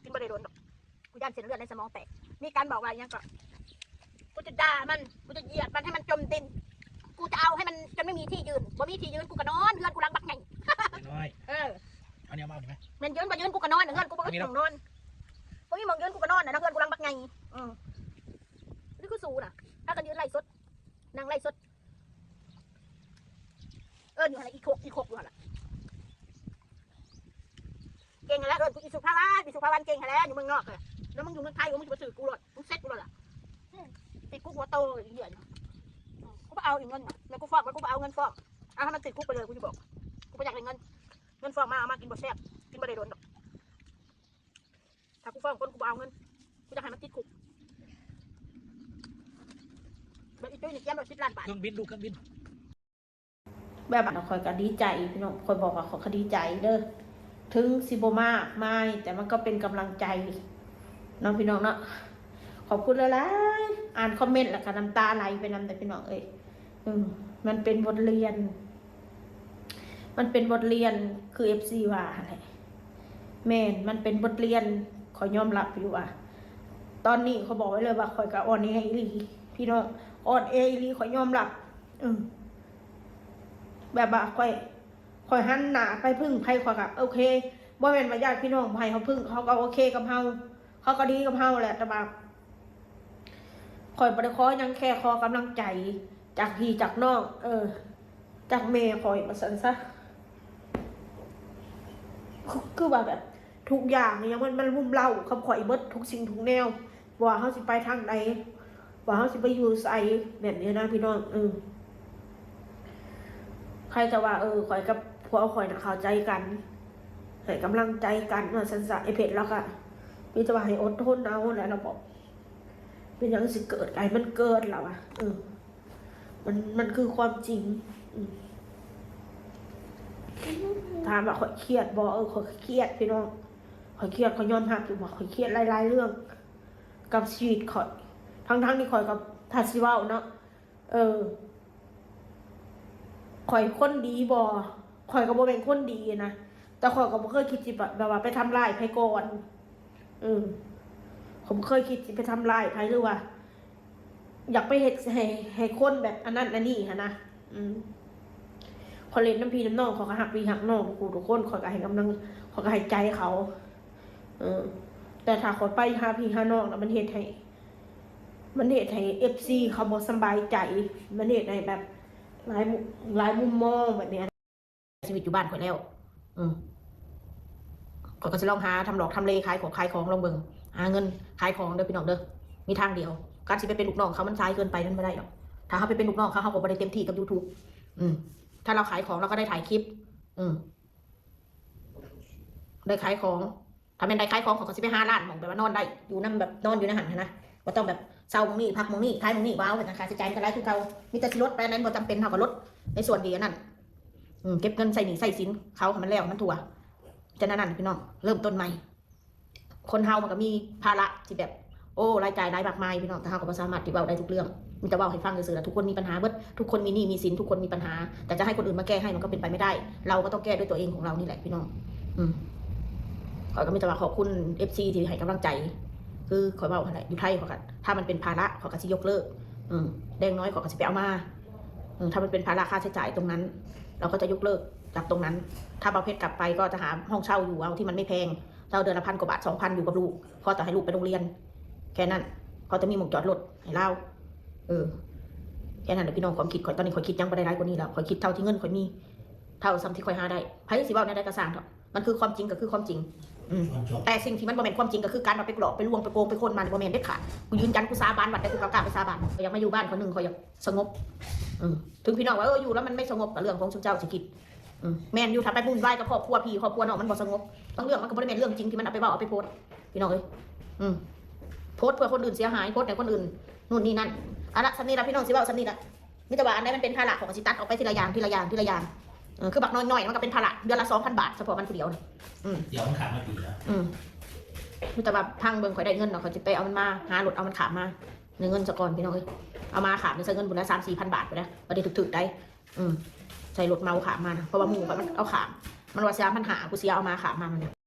ກິນບໍ່ໄດ້ດົນດອກ ກູຢ້ານເສັ້ນເລືອດໃນສະໝອງແຕກ. ມີການບອກວ່າຫຍັງກໍ ກູຈະດ່າມັນ ກູຈະຢຽດມັນໃຫ້ມັນຈົມດິນ ກູຈະເອົາໃຫ້ມັນຈົນໄມ່ມີທີ່ຢືນ ບໍ່ມີທີ່ຢືນ ກູກໍນອນເຮືອນກູຫຼັງບັກໃຫຍ່. ນ້ອຍ ເອີ ເອົາແນວມານີ້ມາ ແມ່ນຢືນບໍ່ຢືນ ກູກໍນອນ ເຮືອນກູບໍ່ອຶດ ມີດອກ ໝ່ອງນອນ ບໍ່ມີໝ່ອງຢືນ ກູກໍນອນນະ ເຮືອນກູຫຼັງບັກໃຫຍ່. ເອີ ນີ້ຄືສູນະ ພາກັນຢືນໄລຟ໌ສົດ ນັ່ງໄລຟ໌ສົດ ເອີ້ນຢູ່ຫັ້ນລະ ອີ່ຄົກ ອີ່ຄົກຢູ່ຫັ້ນລະ. ເກັ່ງຫັ້ນແຫຼະ ເອີ້ນກູອີສຸພາວັນ ອີສຸພາວັນເກັ່ງຫັ້ນແຫຼະ ຢູ່ເມືອງນອກຫັ້ນ. ແລ້ວມຶງຢູ່ເມືອງໄທ ມຶງຊິບໍ່ຖືກກູໂລດ ມຶງເສັດກູໂລດລະ. ຕິດຄຸກຫົວໂຕອີກເດືອນ ກູບໍ່ເອົາອີກເງິນນະ ແລ້ວກູຟ້ອງ ກູບໍ່ເອົາເງິນຟ້ອງ ເອົາໃຫ້ມັນຕິດຄຸກໄປເລີຍ ກູຊິບອກ. ກູບໍ່ຢາກໄດ້ເງິນ ເງິນຟ້ອງມາ ເອົາມາກິນບໍ່ແຊບ ກິນບໍ່ໄດ້ດົນດອກ. ຖ້າກູຟ້ອງຄົນ ກູບໍ່ເອົາເງິນ ກູຢາກໃຫ້ມັນຕິດຄຸກ. ແບບອີຕຸ້ຍນີ້ກຽມໄວ້ສິບລ້ານບາດ ເຄື່ອງບິນ ລູກເຄື່ອງບິນ. ແບບວ່າຂ້ອຍກໍດີໃຈພີ່ນ້ອງ ຂ້ອຍບອກວ່າຂ້ອຍກໍດີໃຈເດີ ເຖິງຊິບໍ່ມາກມາຍ ແຕ່ມັນກໍເປັນກຳລັງໃຈເນາະພີ່ນ້ອງເນາະ. ຂອບຄຸນຫຼາຍໆ ອ່ານຄອມເມັນແລ້ວກໍນ້ຳຕາໄຫຼໄປນຳເດີພີ່ນ້ອງເອີຍ. ເອີ ມັນເປັນບົດຮຽນ ມັນເປັນບົດຮຽນ ຄືເອັຟຊີວ່າຫັ້ນແຫຼະ. ແມ່ນ ມັນເປັນບົດຮຽນ ຂ້ອຍຍອມຮັບຢູ່ວ່າ ຕອນນີ້ຂ້ອຍບອກໄວ້ເລີຍວ່າ ຂ້ອຍກໍອ່ອນແອອີ່ຫຼີພີ່ນ້ອງ ອ່ອນແອອີ່ຫຼີ ຂ້ອຍຍອມຮັບ. ເອີ ແບບວ່າຂ້ອຍ ຂ້ອຍຫັນໜ້າໄປເພິ່ງໃຜ ຂ້ອຍກໍໂອເຄ ບໍ່ແມ່ນວ່າຍາດພີ່ນ້ອງບໍ່ໃຫ້ເຮົາເພິ່ງ ເຮົາກໍໂອເຄກັບເຮົາ ເຂົາກໍດີກັບເຮົາແຫຼະ ແຕ່ວ່າຂ້ອຍບໍ່ໄດ້ຂໍຫຍັງ ແຄ່ຂໍກຳລັງໃຈຈາກພີ່ຈາກນ້ອງ ເອີ ຈາກແມ່ຂ້ອຍວ່າຊັ້ນຊະ. ຄື ຄືວ່າແບບທຸກຢ່າງຫຍັງມັນ ມັນລຸມເລົ້າກັບຂ້ອຍເບິດ ທຸກສິ່ງທຸກແນວ ວ່າເຮົາຊິໄປທາງໃດ ວ່າເຮົາຊິໄປຢູ່ໃສ ແບບນີ້ນະພີ່ນ້ອງ. ເອີ ໃຜຈະວ່າ ເອີ ຂ້ອຍກັບຜົວຂ້ອຍນະເຂົ້າໃຈກັນ ໃຫ້ກຳລັງໃຈກັນວ່າຊັ້ນຊະ. ໄອ້ເພັດລາວກະມີແຕ່ວ່າໃຫ້ອົດທົນເອົາແຫຼະ ລາວບອກ ເປັນຫຍັງຊິເກີດ ກະໃຫ້ມັນເກີດລາວວ່າ. ເອີ ມັນ ມັນຄືຄວາມຈິງ. ອືມ ຖາມວ່າຂ້ອຍຄຽດບໍ່? ເອີ ຂ້ອຍຄຽດພີ່ນ້ອງ ຂ້ອຍຄຽດ ຂ້ອຍຍອມຮັບຢູ່ວ່າຂ້ອຍຄຽດຫຼາຍໆເລື່ອງ ກັບຊີວິດຂ້ອຍ ທັງໆທີ່ຂ້ອຍກໍ ຖ້າຊິເວົ້າເນາະ ເອີ ຂ້ອຍຄົນດີບໍ່? ຂ້ອຍກໍບໍ່ແມ່ນຄົນດີນະ ແຕ່ຂ້ອຍກໍບໍ່ເຄີຍຄິດຊິແບບ ແບບວ່າໄປທຳລາຍໃຜກ່ອນ. ເອີ ຂ້ອຍບໍ່ເຄີຍຄິດຊິໄປທຳລາຍໃຜ ຫຼືວ່າ ຢາກໄປເຮັດໃຫ້ ໃຫ້ຄົນແບບອັນນັ້ນອັນນີ້ຫັ້ນນະ. ອືມ ຂ້ອຍຫຼິ້ນນຳພີ່ນຳນ້ອງ ຂ້ອຍກໍຮັກພີ່ຮັກນ້ອງທຸກຜູ້ທຸກຄົນ ຂ້ອຍກໍໃຫ້ກຳລັງ ຂ້ອຍກໍໃຫ້ໃຈເຂົາ. ເອີ ແຕ່ຖ້າຂ້ອຍໄປຫາພີ່ຫານ້ອງນະ ມັນເຮັດໃຫ້ ມັນເຮັດໃຫ້ເອັຟຊີເຂົາບໍ່ສະບາຍໃຈ ມັນເຮັດໃຫ້ແບບຫຼາຍມຸມ ຫຼາຍມຸມມອງແບບນີ້. ຊີວິດຢູ່ບ້ານຂ້ອຍແລ້ວ ເອີ ຂ້ອຍກໍຊິລອງຫາທຳຫຼອກທຳເລຂາຍຂອງ ຂາຍຂອງລອງເບິ່ງ ຫາເງິນຂາຍຂອງເດີພີ່ນ້ອງເດີ. ມີທາງດຽວ ການຊິໄປເປັນລູກນ້ອງເຂົາມັນສາຍເກີນໄປ ມັນບໍ່ໄດ້ດອກ. ຖ້າເຮົາໄປເປັນລູກນ້ອງເຂົາ ເຮົາກໍບໍ່ໄດ້ເຕັມທີ່ກັບຢູທູບ. ອືມ ຖ້າລາວຂາຍຂອງ ລາວກໍໄດ້ຖ່າຍຄລິບ ອືມ ໄດ້ຂາຍຂອງ. ຖ້າແມ່ນໄດ້ຂາຍຂອງ ຂ້ອຍກໍຊິໄປຫາຮ້ານໝ່ອງແບບວ່ານອນໄດ້ ຢູ່ນຳແບບນອນຢູ່ໃນຫັ້ນຫັ້ນນະ ບໍ່ຕ້ອງແບບເຊົ່າໝ່ອງນີ້ ພັກໝ່ອງນີ້ ຂາຍໝ່ອງນີ້ ບໍ່ເອົາ ເຮັດຫຍັງ ຄ່າໃຊ້ຈ່າຍມັນກໍຫຼາຍຄືເກົ່າ. ມີແຕ່ຊິລົດໄປອັນໃດບໍ່ຈຳເປັນ ເຮົາກໍລົດໃນສ່ວນທີ່ອັນນັ້ນ. ອືມ ເກັບເງິນໃຊ້ໜີ້ໃຊ້ສິນເຂົາໃຫ້ມັນແລ້ວໃຫ້ມັນທົ່ວ. ຈະແນວນັ້ນພີ່ນ້ອງ ເລີ່ມຕົ້ນໃໝ່. ຄົນເຮົາມັນກໍມີພາລະທີ່ແບບ ໂອ້ ລາຍຈ່າຍຫຼາຍມາກມາຍພີ່ນ້ອງ ແຕ່ເຮົາກໍບໍ່ສາມາດທີ່ເວົ້າໄດ້ທຸກເລື່ອງ ມີແຕ່ເວົ້າໃຫ້ຟັງຊື່ໆ ລະທຸກຄົນມີບັນຫາເບິດ ທຸກຄົນມີໜີ້ມີສິນ ທຸກຄົນມີບັນຫາ ແຕ່ຈະໃຫ້ຄົນອື່ນມາແກ້ໃຫ້ມັນກໍເປັນໄປບໍ່ໄດ້ ເຮົາກໍຕ້ອງແກ້ດ້ວຍຕົວເອງຂອງເຮົານີ້ແຫຼະພີ່ນ້ອງ. ອືມ ຂ້ອຍກໍມີແຕ່ວ່າຂອບຄຸນເອັຟຊີທີ່ໃຫ້ກຳລັງໃຈ ຄືຂ້ອຍເວົ້າຫັ້ນແຫຼະ ຢູ່ໄທຂ້ອຍກໍ ຖ້າມັນເປັນພາລະ ຂ້ອຍກໍຊິຍົກເລີກ. ອືມ ຢ່າງໜ້ອຍຂ້ອຍກໍຊິໄປເອົາມາ. ອືມ ຖ້າມັນເປັນພາລະຄ່າໃຊ້ຈ່າຍຕົງນັ້ນ ເຮົາກໍຈະຍົກເລີກຈາກຕົງນັ້ນ. ຖ້າບ່າວເພັດກັບໄປກໍຈະຫາຫ້ອງເຊົ່າຢູ່ເອົາທີ່ມັນໄມ່ແພງ ເຊົ່າເດືອນລະພັນກວ່າບາດ ສອງພັນ ຢູ່ກັບລູກ ພໍແຕ່ໃຫ້ລູກໄປໂຮງຮຽນ ແຄ່ນັ້ນ ພໍແຕ່ມີໝ່ອງຈອດລົດໃຫ້ລາວ. ເອີ ແຄ່ນັ້ນແຫຼະພີ່ນ້ອງ ຄວາມຄິດຂ້ອຍຕອນນີ້ ຂ້ອຍຄິດຫຍັງບໍ່ໄດ້ຫຼາຍກວ່ານີ້ແລ້ວ ຂ້ອຍຄິດເທົ່າທີ່ເງິນຂ້ອຍມີ ເທົ່າສ່ຳທີ່ຂ້ອຍຫາໄດ້. ໃຜຊິເວົ້າແນວໃດກໍຊ່າງເຖາະ ມັນຄືຄວາມຈິງກໍຄືຄວາມຈິງ. ອືມ ແຕ່ສິ່ງທີ່ມັນບໍ່ແມ່ນຄວາມຈິງ ກໍຄືການວ່າໄປຫຼອກໄປລວງໄປໂກງໄປໂກງມານີ້ ບໍ່ແມ່ນເດັດຂາດ. ກູຢືນຢັນ ກູສາບານວັດໃດ ກູກໍກ້າໄປສາບານ. ຂ້ອຍຢາກມາຢູ່ບ້ານຄົນໜຶ່ງ ຂ້ອຍຢາກ ສະຫງົບ. ອືມ ເຖິງພີ່ນ້ອງວ່າ ເອີ ຢູ່ແລ້ວມັນໄມ່ສະຫງົບ ກໍເລື່ອງຂອງຊຸມເຈົ້າຊິຄິດ. ອືມ ແມ່ນຢູ່ ຖ້າໄປວຸ່ນວາຍກັບຄອບຄົວພີ່ຄອບຄົວນ້ອງ ມັນບໍ່ສະຫງົບ. ບາງເລື່ອງມັນກໍບໍ່ໄດ້ແມ່ນເລື່ອງຈິງທີ່ມັນເອົາໄປເວົ້າເອົາໄປໂພສ ພີ່ນ້ອງເອີຍ. ອືມ ໂພສເພື່ອຄົນອື່ນເສຍຫາຍ ໂພສໃຫ້ຄົນອື່ນ ໂນ່ນນີ້ນັ້ນ. ເອົາລະ ສ່ຳນີ້ລະ ພີ່ນ້ອງ ຊິເວົ້າສ່ຳນີ້ລະ. ມີແຕ່ວ່າອັນໃດມັນເປັນພາລະ ຂ້ອຍກໍຊິຕັດອອກໄປທີລະຢ່າງ ທີລະຢ່າງ ທີລະຢ່າງ. ເອີ ຄືບັກນ້ອຍໆ ມັນກໍເປັນພາລະ ເດືອນລະສອງພັນບາດ ສະເພາະມັນຜູ້ດຽວນະ. ອືມ ດຽວມັນຂ້າມມາພີລະ. ອືມ ມີແຕ່ວ່າພັງເບິ່ງ ຂ້ອຍໄດ້ເງິນແລ້ວ ຂ້ອຍຊິໄປເອົາມັນມາ ຫາລົດເອົາມັນຂ້າມມາ ໄດ້ເງິນສາກ່ອນ ພີ່ນ້ອງເອີຍ. ເອົາມາຂ້າມໃຊ້ເງິນພຸ້ນລະ ສາມສີ່ພັນບາດພຸ້ນນະ ບໍ່ໄດ້ຖືກໆໃດ໋. ອືມ ໃຊ້ລົດເໝົາຂ້າມມານະ ເພາະວ່າໝູ່ຂ້ອຍມັນເອົາຂ້າມ ມັນວ່າສາມພັນຫ້າ ກູເສຍເອົາມາຂ້າມມາມັນ